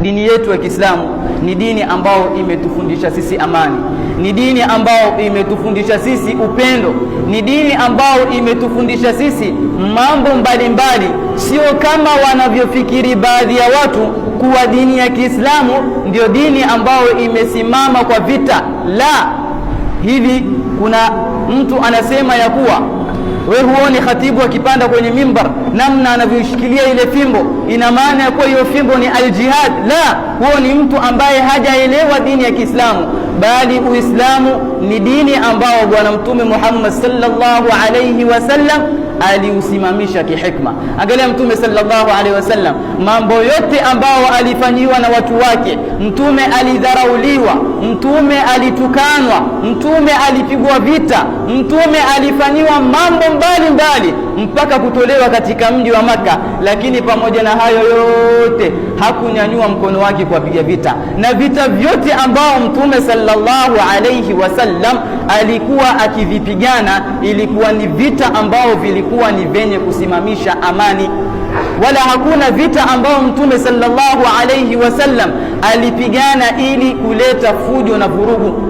Dini yetu ya Kiislamu ni dini ambayo imetufundisha sisi amani, ni dini ambayo imetufundisha sisi upendo, ni dini ambayo imetufundisha sisi mambo mbalimbali, sio kama wanavyofikiri baadhi ya watu kuwa dini ya Kiislamu ndio dini ambayo imesimama kwa vita. La, hivi kuna mtu anasema ya kuwa we huoni khatibu akipanda kwenye mimbar namna anavyoshikilia ile fimbo, ina maana ya kuwa hiyo fimbo ni aljihad? La, huo ni mtu ambaye hajaelewa dini ya Kiislamu, bali Uislamu ni dini ambao Bwana Mtume Muhammad sallallahu alayhi wasallam aliusimamisha kihikma. Angalia Mtume sallallahu alaihi wasallam, mambo yote ambao alifanyiwa na watu wake. Mtume alidharauliwa, Mtume alitukanwa, Mtume alipigwa vita, Mtume alifanyiwa mambo mbalimbali mpaka kutolewa katika mji wa Maka. Lakini pamoja na hayo yote hakunyanyua mkono wake kuwapiga vita, na vita vyote ambao Mtume sallallahu alaihi wasallam alikuwa akivipigana ilikuwa ni vita ambao vilikuwa ni vyenye kusimamisha amani, wala hakuna vita ambao Mtume sallallahu alaihi wasallam alipigana ili kuleta fujo na vurugu.